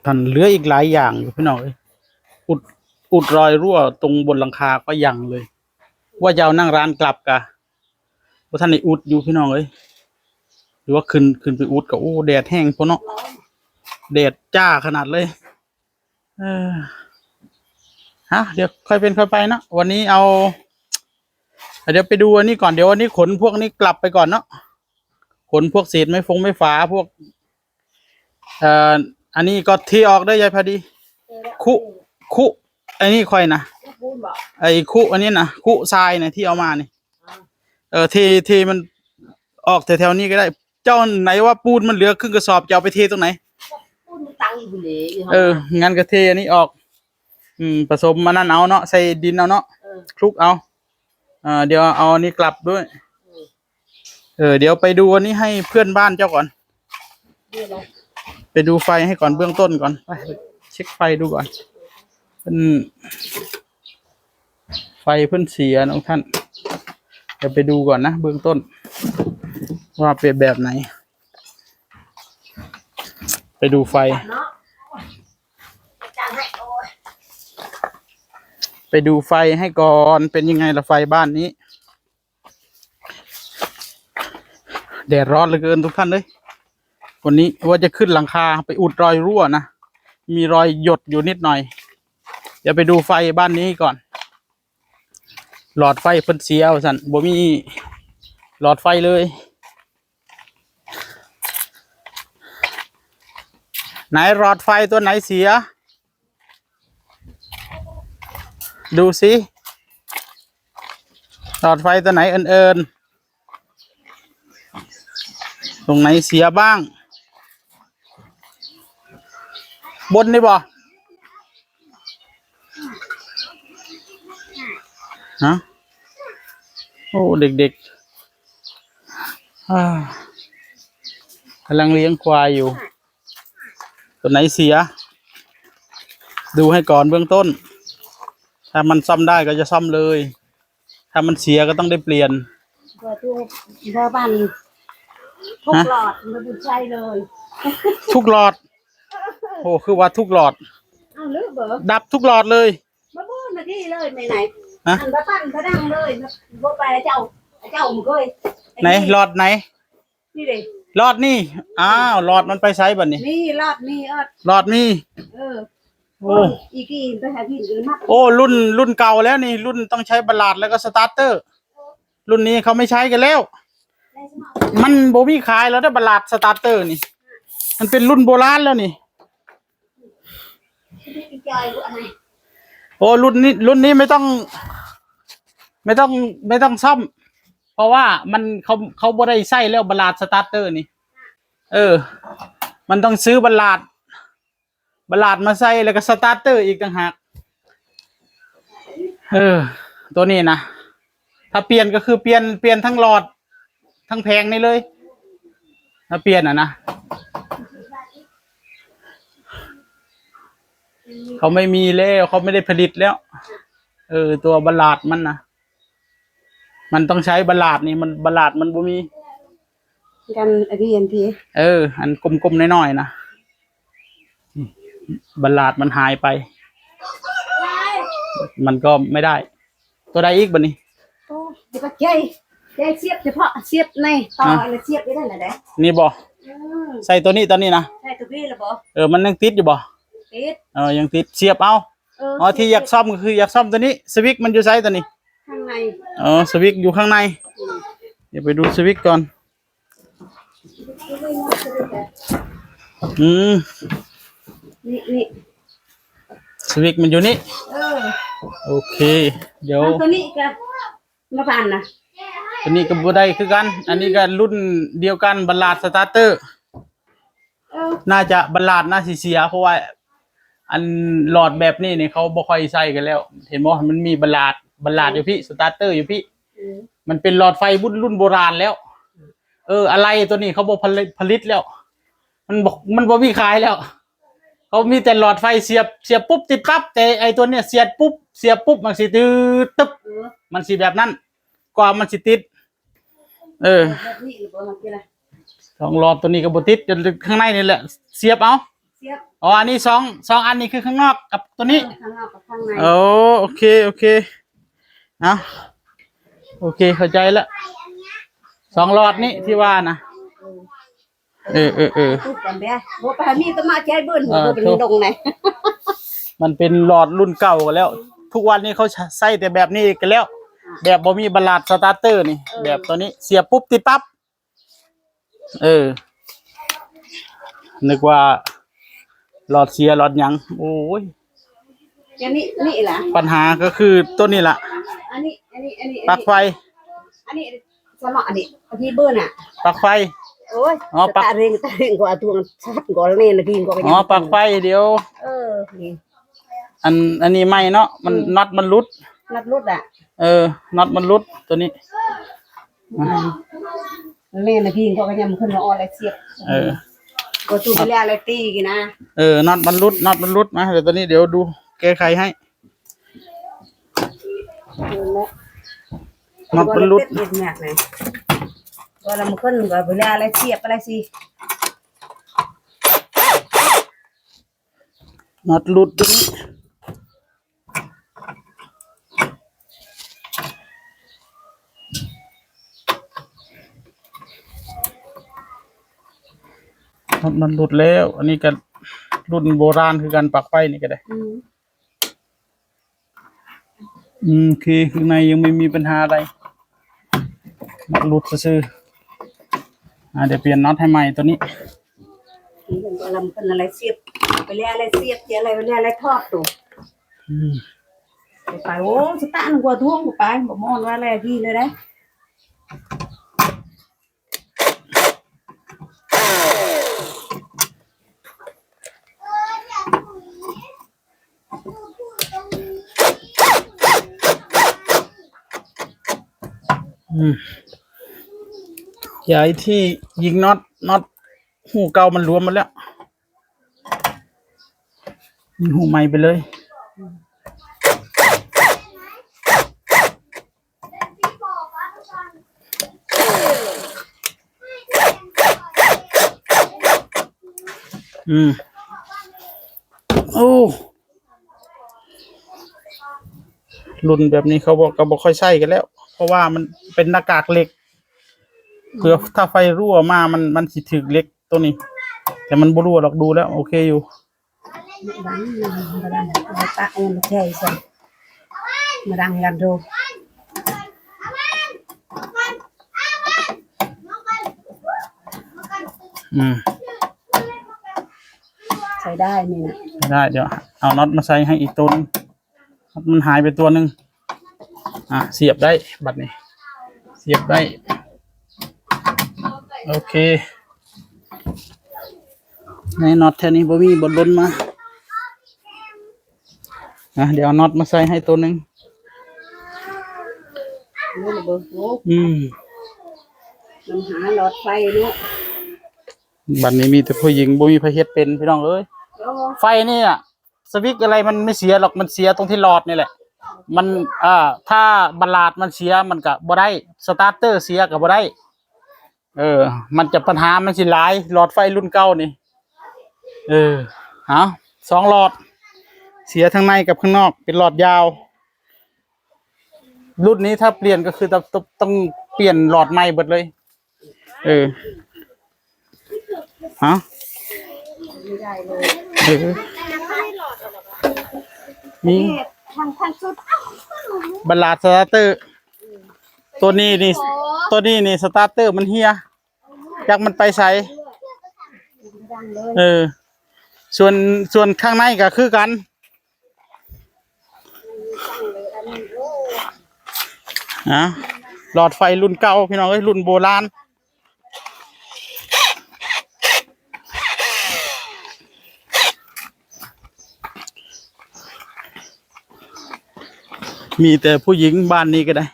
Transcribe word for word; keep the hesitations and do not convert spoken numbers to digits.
ท่านเหลืออีกหลายอย่างอยู่พี่น้องเอ้ย อุด อุดรอยรั่วตรงบนหลังคาก็ยังเลย ว่าจะเอานั่งร้านกลับกะ ว่าท่านได้อุดอยู่พี่น้องเอ้ย หรือว่าขึ้น ขึ้นไปอุดกะ โอ้ แดดแห้งพอเนาะ แดดจ้าขนาดเลย เออ ฮะ เดี๋ยวค่อยเป็นค่อยไปเนาะ วันนี้เอา เดี๋ยวไปดูอันนี้ก่อน เดี๋ยววันนี้ขนพวกนี้กลับไปก่อนเนาะ ขนพวกเศษไม้ฟงไม้ฝาพวก เอ่อ อันนี้ก็เทออกได้ยายพอดี คุ คุ อันนี้ค่อยนะ ไอ้คุ อันนี้นะ คุทรายนะที่เอามานี่ เออ เท เทมันออกแถวๆนี้ก็ได้ เจ้าไหนว่าปูนมันเหลือครึ่งกระสอบ จะเอาไปเทตรงไหน ปูนมันตังอยู่เลย เออ งั้นก็เทอันนี้ออก อืม ผสมมันนั่นเอาเนาะ ใส่ดินเอาเนาะ เออ คลุกเอา อ่า เดี๋ยวเอาอันนี้กลับด้วย เออ เดี๋ยวไปดูอันนี้ให้เพื่อนบ้านเจ้าก่อน ไปดูไฟให้ก่อนเบื้องต้นก่อน ไป เช็คไฟดูก่อน เพิ่น ไฟเพิ่นเสียนะท่าน เดี๋ยวไปดูก่อนนะ เบื้องต้น ว่าเป็นแบบไหน ไปดูไฟ ไปดูไฟให้ก่อน เป็นยังไงละไฟบ้านนี้ แดดร้อนเหลือเกินทุกท่านเลย วันนี้ว่าจะขึ้นหลังคาไปอุดรอยรั่วนะ มีรอยหยดอยู่นิดหน่อย เดี๋ยวไปดูไฟบ้านนี้ก่อน หลอดไฟเพิ่นเสียว่าซั่น บ่มีหลอดไฟเลย ไหนหลอดไฟตัวไหนเสีย ดูสิ หลอดไฟตัวไหนเอินๆ ตรงไหนเสียบ้าง บนนี่บ่ ฮะ โอ้ เด็กๆ อ่า กำลังเลี้ยงควายอยู่ ตัวไหนเสีย ดูให้ก่อนเบื้องต้น ถ้ามันซ่อมได้ก็จะซ่อมเลย ถ้ามันเสียก็ต้องได้เปลี่ยน ตัวตู้เบอร์บ้าน ทุก ฮะ หลอด มันบุญชัยเลย ทุกหลอด โอ้ คือว่าทุกหลอด เอาหรือเบอร์ ดับทุกหลอดเลย มาบูนมาที่เลย ไม่ไหน ฮะ อันบ้าปั้นพระดังเลย บ่ไปเจ้า เจ้ามึงเอ้ย ไหน หลอดไหน นี่เลย หลอดนี่ อ้าว หลอดมันไปไสบัดนี้ นี่หลอดนี่ หลอด หลอดนี่ เออ โอ้ อีกทีไปหาที่อื่นมา โอ้ รุ่น รุ่นเก่าแล้วนี่ รุ่นต้องใช้บลลาร์ดแล้วก็สตาร์เตอร์ รุ่นนี้เขาไม่ใช้กันแล้ว มันบ่มีขายแล้วเด้อบลลาร์ดสตาร์เตอร์นี่ มันเป็นรุ่นโบราณแล้วนี่ โอ้ รุ่นนี้ รุ่นนี้ไม่ต้อง ไม่ต้อง ไม่ต้องซ่อม เพราะว่ามัน เขา เขาบ่ได้ใช้แล้วบลลาร์ดสตาร์เตอร์นี่ เออ มันต้องซื้อบลลาร์ด บลลาร์ดมาใส่แล้วก็สตาร์เตอร์อีกต่างหาก เออ ตัวนี้นะ ถ้าเปลี่ยนก็คือเปลี่ยน เปลี่ยนทั้งหลอด ทั้งแผงนี่เลย ถ้าเปลี่ยนอ่ะนะ เขาไม่มีแล้ว เขาไม่ได้ผลิตแล้ว เออ ตัวบลลาร์ดมันนะ มันต้องใช้บลลาร์ดนี่ มันบลลาร์ดมันบ่มี กันไอ้พีเอ็นพี เออ อันกลมๆน้อยๆนะ บลลาร์ดมันหายไป มันก็ไม่ได้ ตัวใดอีกบัดนี้ โอ้ เดี๋ยวก็ใหญ่ ใหญ่เสียบเฉพาะเสียบในต่อ ฮะ อะไรเสียบไว้นั่นแหละเด้อ นี่บ่ อืม ใส่ตัวนี้ ตัวนี้นะ ใส่ตัวนี้ละบ่ เออ มันยังติดอยู่บ่ ติด เออ ยังติด เสียบเอา เออ อ๋อ ที่อยากซ่อมก็คืออยากซ่อมตัวนี้ สวิตช์มันอยู่ไสตัวนี้ ข้างใน อ๋อ สวิตช์อยู่ข้างใน อืม เดี๋ยวไปดูสวิตช์ก่อน อืม นี่ นี่ สวิตช์มันอยู่นี่ เออ โอเค เดี๋ยว เอาตัวนี้ก็มาผ่านนะ ตัวนี้ก็บ่ได้คือกัน อันนี้ก็รุ่นเดียวกัน บลลาร์ดสตาร์เตอร์ เออ น่าจะบลลาร์ดน่าสิเสีย เพราะว่า อันหลอดแบบนี้นี่เขาบ่ค่อยใส่กันแล้ว เห็นบ่ มันมีบลลาร์ด บลลาร์ดอยู่พี้ สตาร์เตอร์อยู่พี้ อืม มันเป็นหลอดไฟบุญรุ่นโบราณแล้ว เออ อะไรตัวนี้เขาบ่ผลิต ผลิตแล้ว มันบ่ มันบ่มีขายแล้ว เขามีแต่หลอดไฟเสียบ เสียบปุ๊บติดปั๊บ แต่ไอ้ตัวเนี้ยเสียบปุ๊บ เสียบปุ๊บมันสิติดตึ๊บ เออ มันสิแบบนั้น กว่ามันสิติด เออ แบบนี้หรือเปล่า มันคืออะไร สองหลอดตัวนี้ก็บ่ติด จนข้างในนี่แหละ เสียบเอา อ๋อ อันนี้สอง สองอันนี้คือข้างนอกกับตัวนี้ ข้างนอกกับข้างใน โอ้ โอเค โอเค เอา โอเค เข้าใจละ สองหลอดนี่ที่ว่านะ เออ เออ เออ ตุ๊กกันเด้อ บ่ไปมีแต่มาใช้เบิ่น เออ บ่เป็นดงไหน มันเป็นหลอดรุ่นเก่ากันแล้ว ทุกวันนี้เขาใช้แต่แบบนี้กันแล้ว แบบบ่มีบาลานซ์สตาร์เตอร์นี่ เออ แบบตัวนี้ เสียบปุ๊บติดปั๊บ เออ นึกว่าหลอดเสียหลอดหยัง โอ้ย อันนี้ นี่ล่ะ ปัญหาก็คือตัวนี้ล่ะ อันนี้ อันนี้ อันนี้ ปลั๊กไฟ อันนี้ สมออันนี้ ที่เบิ่นน่ะ ปลั๊กไฟ โอ้ย อ๋อ ปลั๊ก ตาเร่ง ตาเร่งก็เอาตัวชัดก็แน่นะพี่ก็ อ๋อ ปลั๊กไฟเดี๋ยว เออ นี่ อัน อันนี้ไม่เนาะ มัน อืม น็อตมันหลุด น็อตหลุดอ่ะ เออ น็อตมันหลุดตัวนี้ อืม แม่นะพี่ก็ยังขึ้นมาออนไลน์เสียบ เออ ก็ตู้ไปแล้วอะไรตีกันนะ เออ น็อตมันหลุด น็อตมันหลุดนะ เดี๋ยวตอนนี้เดี๋ยวดูแก้ไขให้ เห็นไหม น็อตมันหลุด เด็ดเนี่ยนะ ก็ลำขึ้นก็ไปแล้วอะไรเสียบอะไรสิ น็อตหลุดตัวนี้ น็อตมันหลุดแล้ว อันนี้ก็รุ่นโบราณคือกัน ปลั๊กไฟนี่ก็ได้ อืม อืม โอเค ข้างในยังไม่มีปัญหาอะไร น็อตหลุดซื่อๆ อ่า เดี๋ยวเปลี่ยนน็อตให้ใหม่ตัวนี้ นี่มันก็ลำเป็นอะไรเสียบ ไปเรียกอะไรเสียบ เรียกอะไร ไปเรียกอะไรทอดตัว อืม ไป โอ้ สตาร์ทกว่าท่วงไป บอกมอนว่าอะไรพี่เลยนะ อืม ย้ายที่ยิงน็อต น็อตหูเก่ามันหลวมหมดแล้ว มีหูใหม่ไปเลย อืม โอ้ รุ่นแบบนี้เขาบอกก็บ่ค่อยใช้กันแล้ว เพราะว่ามันเป็นหน้ากากเหล็ก เผื่อถ้าไฟรั่วมามัน มันสิถืกเหล็กตัวนี้ แต่มันบ่รั่วหรอก ดูแล้ว โอเคอยู่ มาดัง มาดัง มาตะเอ็นใช่ใช่ มาดังกันดู อืม ใช้ได้นี่นะ ได้ เดี๋ยวเอาน็อตมาใส่ให้อีกตัวหนึ่ง มันหายไปตัวหนึ่ง อ่ะ เสียบได้ บัดนี้ เสียบได้ โอเค ในน็อตแถวนี้บ่มี บ่หล่นมา อ่ะ เดี๋ยวเอาน็อตมาใส่ให้ตัวหนึ่ง นี่ระเบิด โอ้ อืม มันหาหลอดไฟเนาะ บัดนี้มีแต่ผู้หญิง บ่มีไผเฮ็ดเป็น พี่น้องเอ้ย โอ้ ไฟนี่อะ สวิตช์อะไรมันไม่เสียหรอก มันเสียตรงที่หลอดนี่แหละ มัน อ่า ถ้าบาลานซ์มันเสียมันก็บ่ได้ สตาร์เตอร์เสียก็บ่ได้ เออ มันจะปัญหามันสิหลาย หลอดไฟรุ่นเก่านี่ เออ เอา สองหลอด เสียทั้งในกับข้างนอก เป็นหลอดยาว รุ่นนี้ถ้าเปลี่ยนก็คือต้อง ต้อง ต้องเปลี่ยนหลอดใหม่หมดเลย เออ ฮะ ไม่ได้เลย เออ มี ทาง ทางสุด บาลานซ์สตาร์เตอร์ ตัวนี้นี่ ตัวนี้นี่สตาร์เตอร์มันเหีย จักมันไปไส เออ ส่วน ส่วนข้างในก็คือกัน อ่ะ หลอดไฟรุ่นเก่า พี่น้องเอ้ย รุ่นโบราณ มีแต่ผู้หญิงบ้านนี้ก็ได้